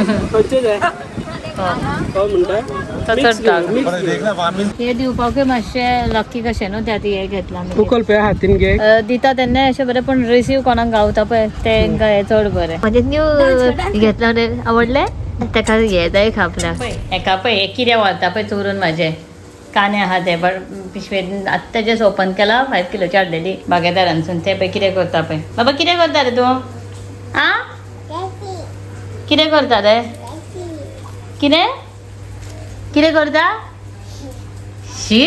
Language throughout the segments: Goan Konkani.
खंयचे जाय? हो म्हणटा. तो मिक्स चड दाग. मिक्स हे दिवपाकूय मातशें लकी कशें न्हू ते आतां हे घेतलां आमी. उकल पळय हातीन घे. दिता तेन्ना अशें बरें, पूण रिसीव कोणाक गावता पळय तेंकां हें चड बरें. म्हणजे न्यू घेतला आवडलें तेका हे जाय आपल्याक. हेका पळय हे कितें व्हरता पळय चोरून म्हाजें कांदे आहा ते बट पिशवेन आत्तां जस्ट ओपन केला 5 किलोची हाडलेली बागेदारानसून. ते पळय कितें करता पळय. बाबा कितें करता रे तूं? आ कितें करता रे? कितें कितें करता? शी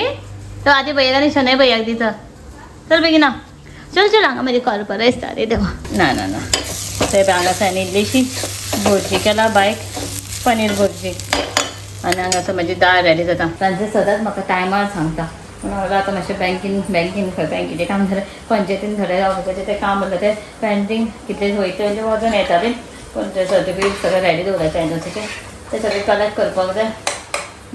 तो आदी भैयाक आनी शनय भैयाक दिता. चल बेगीन आ. चल चल हांगा म्हजे कॉल बरें दिसता रे देवा. ना ना ना थंय पळय हांगासर आनी इल्लीशी भुरजी केला बायक, पनीर भुरजी. आनी हांगासर म्हजी दाळ रेडी जाता. तांचे सदांच म्हाका टायमार सांगता. पूण हांव आतां मातशें बँकीन बँकीन खंय बँकेचें काम जालें, पंचायतीन थोडें ऑफिसाचें तें काम उरलें तें पेंडींग कितलें वयतलें वचून येतालें. पूण तें सर्टिफिकेट सगळें रेडी दवरलां एनओसीचें, तें सगळें कलेक्ट करपाक जाय.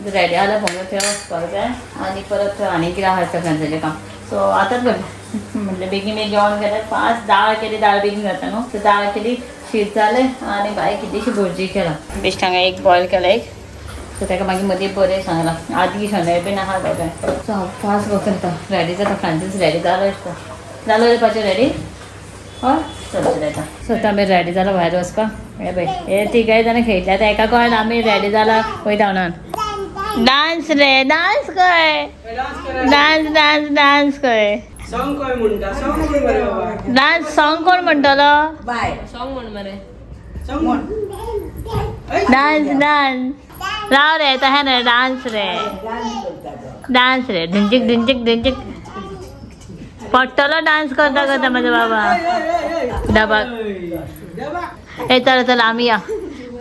रेडी जाल्यार पळोवंक थंय वचपाक जाय आनी परत आनी कितें आसा सगळ्यांचें काम. सो आतांच म्हणलें म्हणलें बेगीन बेगीन जेवण केलें फास्ट, दाळ केली, दाळ बेगीन जाता न्हू. सो दाळ केली, शीत जालें आनी बाय कितलीशी भुरजी केला. बेश्ट हांगा एक बॉयल केला एक. सो ताका मागीर मदीं बरें सांगलां आदी शनय बीन आहा दोगांय. सो हांव फास्ट वचून येता, रेडी जाता. फ्रांसीस रेडी जालो दिसता. जालो रे पाचो रेडी? हय चल चल येता. सो आतां आमी रेडी जाला भायर वचपाक. हे पळय हे तिगाय जाणां खेळटले आतां एका कळ्ळें आमी रेडी जाला वयता म्हणून. डान्स रे डान्स कर, डान्स डान्स डान्स कर. सॉंग कोण म्हणटा? सॉंग म्हण मरे बाबा. डान्स सॉंग कोण म्हणटलो? सॉंग म्हण मरे. सॉंग म्हण. डान्स डान्स राव रे तशें न्हय, डान्स रे डान्स रे ढिंचीक ढिंचीक ढिंचीक पडटलो डान्स करता करता म्हजो बाबा डबा. ए चल चल आमी या.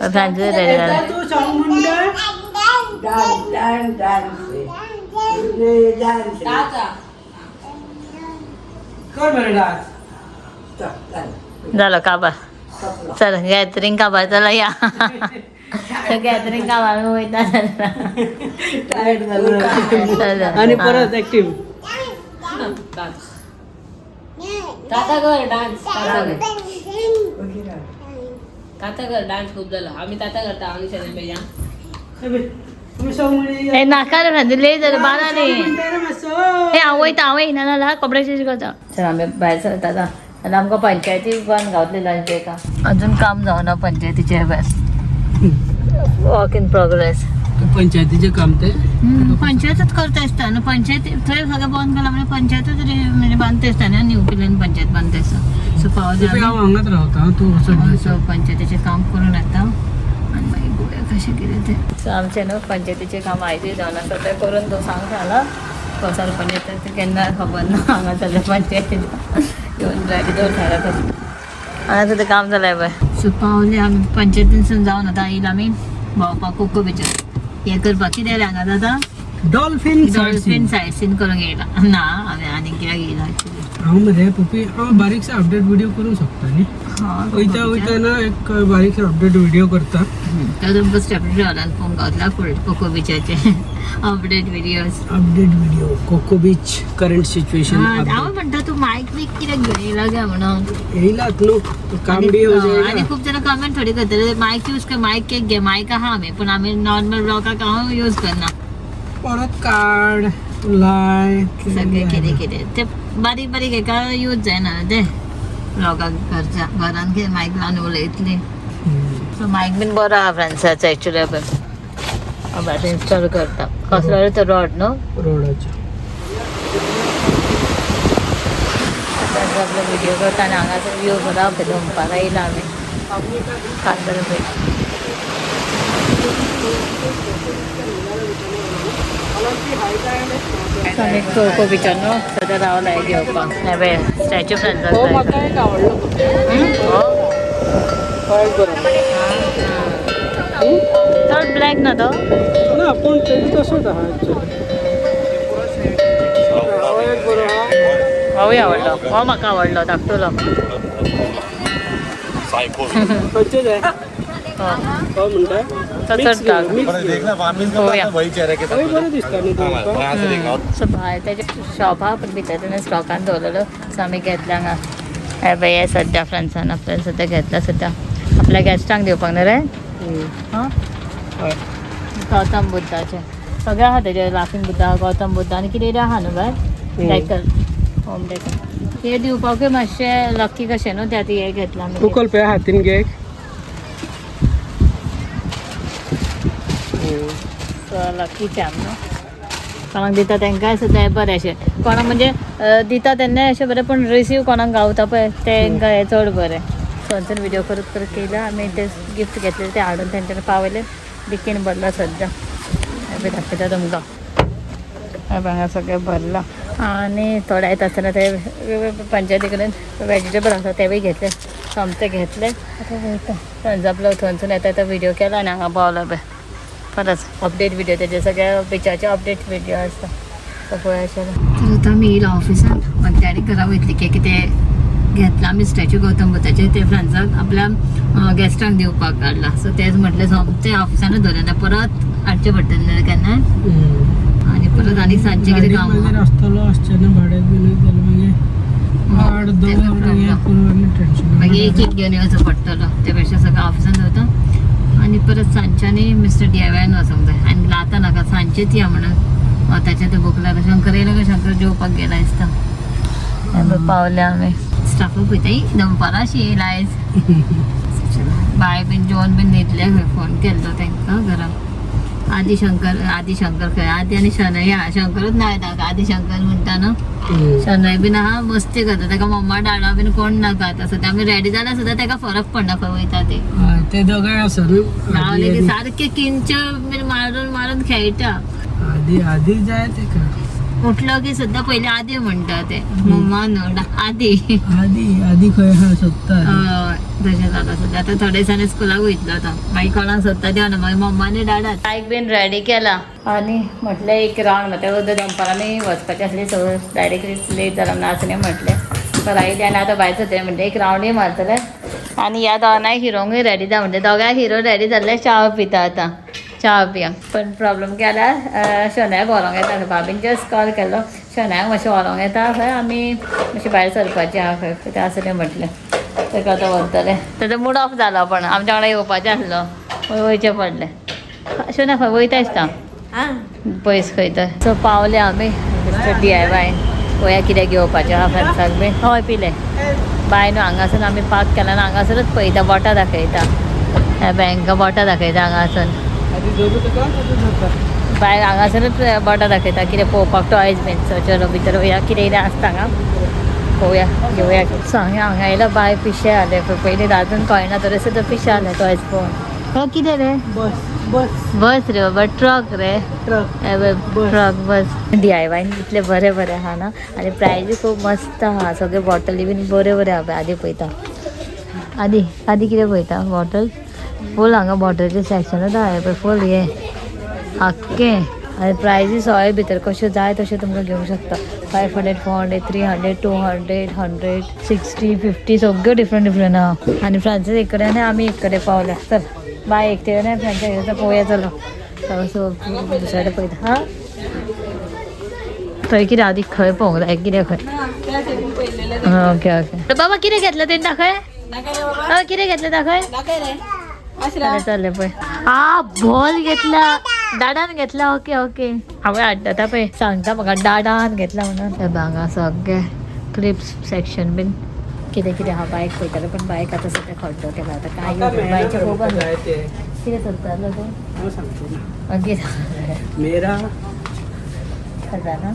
फ्रांसीस रेडी जाला. तूं सॉंग म्हणटा? कर मरे डान्स. झालं काबार. चल गॅदरिंग काबार चला या. गॅदरिंग काबार वयता. टायर्ड जालो आनी परत ऍक्टिव्ह. ताता कर डान्स, ताता कर, ताता कर डान्स. खूप झाला आम्ही ताता करता आम्ही शरण भैया. तुमी सॉंग म्हणी. हे नाका रे फ्रांसीस, लय जालें बारा न्ही. म्हणटा रे मातसो. हे हांव वयता, हांव येयना जाल्यार कपडे चेंज करता. चल आमी भायर सरता आतां. आनी आमकां पंचायती बंद गावतली लंच ब्रेका. अजून काम जावना पंचायतीचें, बस वर्क इन प्रोग्रेस. पंचायतीचें काम ते. पंचायतच करता आसता न्हू पंचायत थंय सगळें बंद केलां म्हणजे पंचायतच म्हणजे बांदता आसता न्ही, न्यू केल्यान पंचायत बांदता आसता. सो पावले हांव आमी. हांगाच रावता तूं वचून. सो पंचायतीचें काम करून येता आनी मागीर पळोवया कशें कितें तें. सो आमचें न्हू पंचायतीचें काम आयजूय जावना, सो तें करून तो सांग सांगला कसार पण येता तें केन्ना खबर ना. हांगा जालें पंचायतीचें येवन रेडी दवरता तशें. हांगा सुद्दां काम जालें पळय. सो पावले आमी पंचायतीनसून जावन आतां येयला आमी भोंवपाक कोको बिचार हें करपाक. कितें रे हांगा जाता? डॉल्फिन. डॉल्फिन सायट सीन करूंक येयला ना आमी, आनी कित्याक येयला एक्चुली? हांव मरे पप्पी, हांव बारीकसो अपडेट व्हिडिओ करूंक शकता न्ही. वयता वयतना एक बारीकसो अपडेट व्हिडिओ करता. तर तुमकां स्टेप हॉलान पळोवंक गावतला फुल cocoa बिचाचे update videos. Update video Coco beach current situation. हांव म्हणटा तूं मायक बीक कित्याक घेवन येयला काय म्हणून. येयलात न्हू काम बी हो आनी जाएगा. खूब जाणां कमेंट थोडी करतले मायक यूज कर, मायक एक घे. मायक आहा आमी, पूण आमी नॉर्मल ब्लॉगाक हांव यूज करना. परत कार्ड लाय. सगळें कितें कितें ते बारीक बारीक हेका यूज जायना ते ब्लॉगाक. घरच्या घरान कितें मायक लावन उलयतली. सो मायक बीन बरो आहा फ्रेंड्साचो एक्चुअली. पळय हांव इन्स्टॉल करता. कसलो रे तो रॉड न्हू? रोडाचे. आपलो व्हिडिओ करता आनी हांगासर व्यू बरो आहा. दनपारां येयला आमी खांदर पळय. आमी कोको बिचार न्हू सद्या रावला हे घेवपाक. हे पळय स्टॅच्यू हो. फ्रेंड्साक. म्हाका एक आवडलो. हो. हो एक बरो. चड ब्लॅक ना तो. ना, पूण तेजो तसोच आहा एक्चुअली. हो एक बरो आहा. होवूय आवडलो, हो म्हाका आवडलो धाकटुलो. खंयचे जाय? हो. हो म्हणटा. तो चड दाग. मिक्स. हो या. वही चेहरे के साथ. होय बरो दिसता न्ही तुमकां. यहाँ से देखा. सो भायर तेजे शॉप आहा पूण भितर तेणें स्टॉकान दवरलेलो. सो आमी घेतले हांगा. हे पळय हे सद्या फ्रेंड्सान आपल्यान सद्या घेतला, सद्या आपल्या गेस्टांक दिवपाक न्हू रे. हां, गौतम बुद्धाचे सगळे आहा तेजे, लाफिंग बुद्धा, गौतम बुद्ध आनी कितें कितें आहा न्हू बाय. डेकर, होम डेकर हे दिवपाकूय मातशें लकी कशें न्हू ते आतां हे घेतला आमी. उखल पळय हातीन घे. लकी चार्म न्हू, कोणाक दिता तांकांय सुद्दां हें बरें अशें. कोणाक म्हणजे दिता तेन्नाय अशें बरें, पूण रिसीव कोणाक गावता पळय तेंकां हें चड बरें. थंयसून व्हिडियो करत करत केला आमी, ते गिफ्ट घेतले ते हाडून तेंच्यानी पावयले. डिकीन भरला सद्या, हें दाखयता तुमकां. हें हांगा सगळें भरलां. आनी थोडे येता आसतना ते पंचायती कडेन वेजिटेबल आसा तेवूय घेतले, सोमते घेतले. आतां वयता थंयच आपलो, थंयसून येता येता व्हिडियो केला आनी हांगा पावलो पळय. परत अपडेट व्हिडिओ तेजे सगळ्या बिचाचे अपडेट व्हिडिओ आसता तो पळय अशें. तर आतां आमी येयला ऑफिसान, म्हणटा आनी घरा वयतली की कितें घेतला आमी स्टॅच्यू गौतम बुद्धाचे, ते फ्रांसाक आपल्या गेस्टांक दिवपाक काडला. सो तेच म्हटलें सोमतें ऑफिसानूच दवरलें ना, परत हाडचें पडटलें केन्ना आनी परत आनी सांजचें कितें काम मागीर आसतलो आसचें ना भाड्याक बीन जाल्यार मागीर आठ दोन हें करून मागीर टेन्शन. मागीर एक एक घेवन येवचो पडटलो. त्या पेक्षा सगळं ऑफिसान दवरता आनी परत सांजच्यानी मिस्टर डीआयवायन वचोंक जाय. आनी लाता नाका, सांजचेच या म्हणून वताचें ते भूक लागला. शंकर येयलो काय शंकर जेवपाक गेला दिसता. हें पळय पावले आमी. स्टाफूक पळयता दनपारां अशी येयला आयज. बाय बीन जेवण बीन न्हिदले खंय, फोन केल्लो तांकां घरा. आदी शंकर, आदी शंकर खंय, आदी आनी शनय आहा. शंकरूच नांव येता आदी शंकर म्हणटा न्हू. शनय बीन आहा, मस्ती करता. ताका मम्मा डाडा बीन कोण नाका. आतां सद्या आमी रेडी जाल्यार सुद्दां ताका फरक पडना खंय वयता ते. ते दोगांय आसा न्हू. रावले की सारके किंच बीन मारून मारून खेळटा. आदी आदी जाय तेका. उठलो की सुद्दां पयलीं आदी म्हणटा ते, मम्मा न्हू, आदी. आदी आदी खंय आहा सोदता. हय, तशें जाता सद्या. आतां थोडे दिसांनी स्कुलाक वयतलो आतां, मागीर कोणाक सोदता देवना, मागीर मम्मा आनी डाडाच. बायक बीन रेडी केला आनी म्हटलें एक रावंड मारता. दनपारांनी वचपाचें आसलें, सो डायरेक्टली लेट जाला म्हणून आसलें म्हटलें. तर आयली आनी आतां भायर सरतलें म्हणलें एक रावंडूय मारतलें. आनी ह्या दोगांय हिरोंकूय रेडी जा म्हणलें. दोगांय हिरो रेडी जाल्ले, च्या पिता आतां, च्या पिया. पण प्रॉब्लम केला, शनायक व्हरोंक येता. भाबीन जस्ट कॉल केलो, शनायक मातशें व्हरोंक येता खंय, आमी मातशें भायर सरपाचें आहा खंय ते आसलें म्हटलें. ताका आतां व्हरतलें. ताजो मूड ऑफ जालो, पण आमच्या वांगडा येवपाचें आसलो, वयचें पडलें. शना खंय वयता दिसता पयस खंय तर. सो पावले आमी मिस्टर डीआयवाय. पळोवया कितें घेवपाचें आहा फ्रेंड्साक बीन. हय पिले बाय न्हू, हांगासून आमी पार्क केला ना, हांगासरूच पळयता, बोटां दाखयता. ह्या बँका बोटां दाखयता हांगासून. बाय हांगासरूच बोटां दाखयता कितें पळोवपाक टॉयज बीन. सो चलो भितर वया, कितें कितें आसता हांगा पळोवया, घेवया. सो हांगा येयला बाय, पिशें जालें पळय. पयलीं अजून कळना तरी सुद्दां पिशें जालें टॉयज पळोवन. हो कितें रे? बस बस. बस रे बाबा, ट्रक रे. ट्रक. Truck bus. डीआयवाय इतले बरे बरे आहा ना, आनी प्रायजूय खूब मस्त आहा. सगळे बॉटली बीन बऱ्यो बऱ्यो आहा. आदी पळयता, आदी आदी कितें पळयता, बॉटल फूल हांगा बॉटलचें सेक्शनूच आहा पळय फूल हें आख्खें. आनी प्रायजूय सगळे भितर कश्यो जाय तश्यो तुमकां घेवंक शकता. 500, 400, 300, 200, 100, 60, 50 सगळ्यो डिफरंट डिफरंट आहा. आनी फ्रांसीस एक कडेन आनी आमी एक कडेन पावल्या. चल बाय, एकटे कडेन फ्रांसीस पळोवया. चलो सो दुसऱ्या कडेन पळयता. हां थंय कितें आदी खंय पळोवंक जाय कितें खंय. ओके ओके बाबा, कितें घेतलें तेणी दाखय. हय कितें घेतलें दाखय. चले चले पळय, आ बॉल घेतला डाडान घेतला. ओके ओके, हांवें हाडटा पळय, सांगता म्हाका डाडान घेतला म्हणून. हे हांगा सगळे क्लिप्स सेक्शन बीन कितें कितें आहा. बायक पळयतालें पण बायक आतां सद्या खड्डो केला. आतां काय बायचें खूब आसा. कितें सोदतालो तूं? हांव सांगता ना. मागीर मेरा खजाना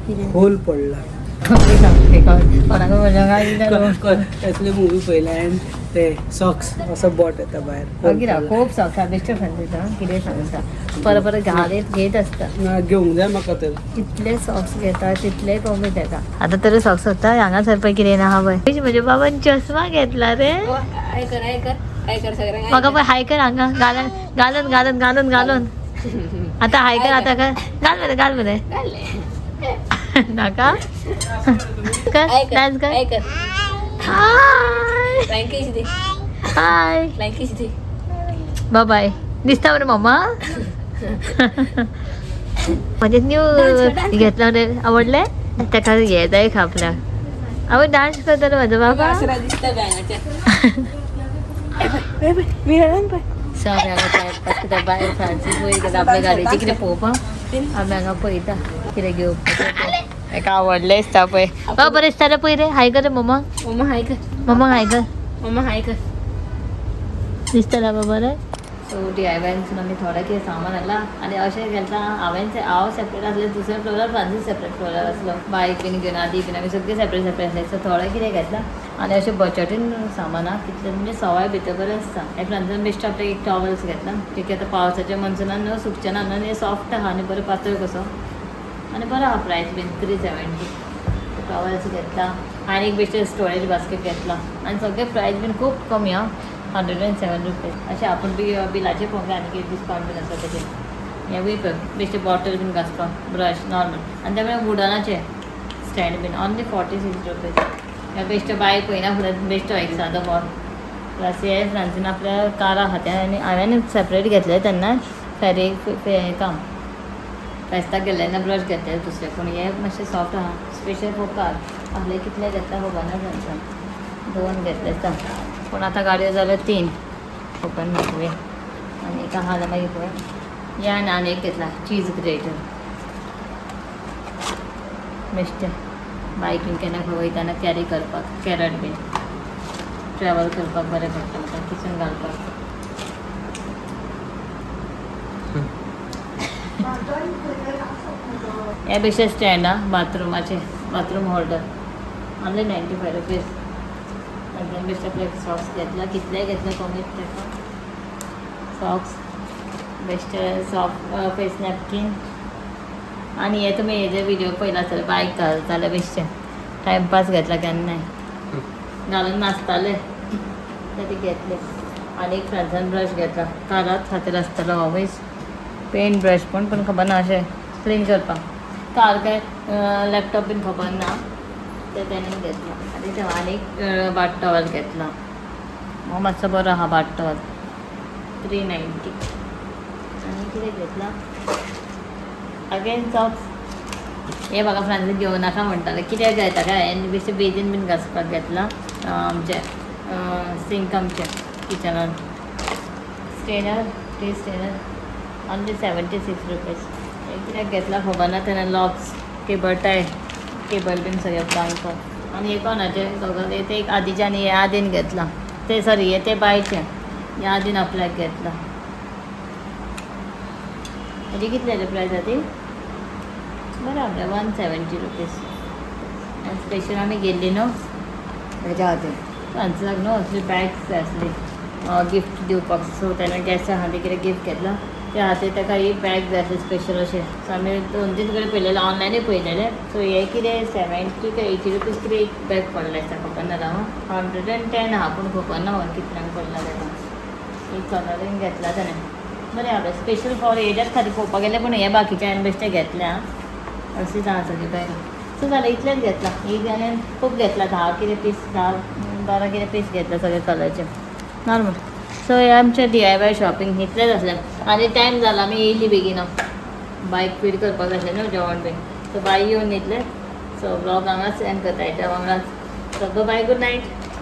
कितें होल पडला. कोणाक म्हणून असले मुवी पळयला हांवें, ते सॉक्स असो बोट येता भायर. मागीर खूब सॉक्स बेश्टे फ्रेंड कितें सांगता, परत परत घालीत घेत आसता. ना घेवंक जाय म्हाका तर. कितले सॉक्स घेता तितले कमी तेका. आतां तरी सॉक्स सोदता हांगासर पळय कितें ना पळय. म्हज्या बाबान चश्मा घेतला रे. म्हाका पळय हाय कर हांगा, घालून घालून घालून घालून घालून. आतां हाय कर, आतां कर, घाल मरे, घाल मरे. नाका कर, डान्स कर. हाय हाय बाय, दिसता मरे मम्मा. म्हणजे न्यू घेतला रे, आवडले ताका हे जाय आपल्याक. आवय डान्स करता रे म्हजो बाबा. मिररान पळय. सो आमी हांगा टायमपास करता. बाय फ्रांसीस वयर गेला आपल्या गाडयेचें कितें पळोवपाक. आमी हांगा पळयता कितें घेवपाचें. एका आवडलें दिसता पळय. बरें दिसता रे पळय रे. हाय कर रे मम्मा. मम्मा हाय कर. मम्मा हाय कर. मम्मा हाय कर. दिसता बाबा बरें. सो DIY आमी थोडें कितें सामान हाडलां आनी अशें घेतलां. हांवें हांव सेपरेट आसलें दुसऱ्या फ्लोरार, फ्रांसीस सेपरेट फ्लोरार आसलो. बायक बीन घेवन आदी बीन आमी सगळीं सेपरेट सेपरेट आसले. सो थोडें कितें घेतलां आनी अशें बजटीन सामान आहा कितलें म्हणजे सवाय भितर बरें आसता. हे फ्रांसीसान बेश्टो आपल्याक एक टॉवल्स घेतला की आतां पावसाच्या मॉन्सुनान न्हू सुकचें ना न्हू, सॉफ्ट आहा आनी बरो पातळ कसो आनी बरो आहा. प्रायस बीन 370. टॉवल्स घेतला आनी एक बेश्टें स्टोरेज बास्केट घेतला आनी सगळे प्रायस बीन खूब कमी आहा, 107 रुपीज. अशें आपूण बी बिलाचेर पळोवंक जाय आनी कितें डिस्कावंट बीन आसा तेजेर. हेवूय पळय बेश्टे बॉटल बीन घासपाक ब्रश नॉर्मल आनी ते मागीर वुडनाचे स्टँड बीन ओन्ली 46 रुपीज. हे बेश्टे बायक पळयना फुडें बेश्टो एक सादो बॉल प्लस हे फ्रांसीन आपल्या कारा खातीर आनी हांवें सेपरेट घेतले तेन्ना फेरेक काम फेस्ताक गेल्ले तेन्ना ब्रश घेतले दुसरे, पूण हे मातशें सॉफ्ट आहा स्पेशल फॉर कार. आपले कितले घेतला खबर ना फ्रांसान, 2 घेतले आसता पूण आतां गाडयो जाल्यो 3. ओपन पळोवया आनी एक आहा जाल्यार मागीर पळय. या आनी एक घेतला चीज ग्रेटर बेश्टें बायक बीन केन्ना खंय वयताना कॅरी करपाक, कॅरट बीन ट्रॅवल करपाक बरें पडटा म्हाका किचन घालपाक. हे बेश्टे स्टँड आहा बाथरुमाचे, बाथरूम होल्डर ओन्ली 95 रुपीज. आनी बेश्टे आपल्याक सॉक्स घेतला, कितले घेतले कमीच ताका. सॉक्स बेश्टे सॉफ्ट फेस नॅपकीन. आनी हे तुमी हेजे व्हिडिओ पळयला आसतले बायक घालताले बेश्टे टायमपास घेतला केन्नाय घालून नाचताले ते घेतले. आनी एक फ्रांसान ब्रश घेतला कारात खातीर आसतलो ऑलवेज पेंट ब्रश पूण पूण खबर ना अशें क्लीन करपाक कार काय लॅपटॉप बीन खबर ना ते तेणेन घेतला. आनी ते आनी एक बाट टॉवल घेतला, हो मातसो बरो आहा बाट टॉवल 390. आनी कितें घेतला अगेन सॉक्स. हे म्हाका फ्रांसीस घेवं नाका म्हणटाले कित्याक घेता काय, आनी बेश्टें बेजीन बीन घासपाक घेतला आमचें सिंक आमचें किचनान. Strainer tea strainer only 76 rupees. हे कित्याक घेतला खबर ना तेणें. लॉक्स केबल टाय केबल बीन सगळें बांदपाक. आनी हे कोणाचें गॉगल ते एक आदीचें आनी हे आदीन घेतलां ते, सॉरी हे ते बायचें, हे आदीन आपल्याक घेतलां. हेजी कितले रे प्रायस आहा ती? बरें आपल्या 170 रुपीज. आनी स्पेशल आमी गेल्ली न्हू हेज्या खातीर फ्रांसीसाक न्हू असली बॅग्स जाय आसली गिफ्ट दिवपाक. सो तेणें गॅसा खातीर कितें गिफ्ट घेतला त्या खातीर ताका एक बॅग जाय आसली स्पेशल अशें. सो आमी 2-3 कडेन पळयलेले, ऑनलायनूय पळयलेले. सो हे कितें 70 काय 80 रुपीज कितें एक बॅग पडलें आसता खबर ना हांव. 110 आहा पूण खबर ना कितल्यांक पडला ताका. एक कलरींग घेतला तेणें बरें आहा स्पेशल फॉर हेज्याच खातीर पळोवपाक गेलें, पूण हे बाकीचे हांवें बेश्टें घेतलें आं. अशीच आहा सगळी बॅगां. सो जालें इतलेंच घेतलां. एक हांवें खूब घेतला 10 कितें पीस, 10-12 कितें पीस घेतला सगळे कलरचे नॉर्मल. सो हे आमचें DIY shopping इतलेंच आसलें. आनी टायम जाला आमी येयली बेगीन, बायक फीड करपाक आसलें न्हू जेवण बीन. सो बाय येवन न्हिदलें. सो व्लॉग हांगाच एंड करता हेच्या वांगडाच. So bye, good night.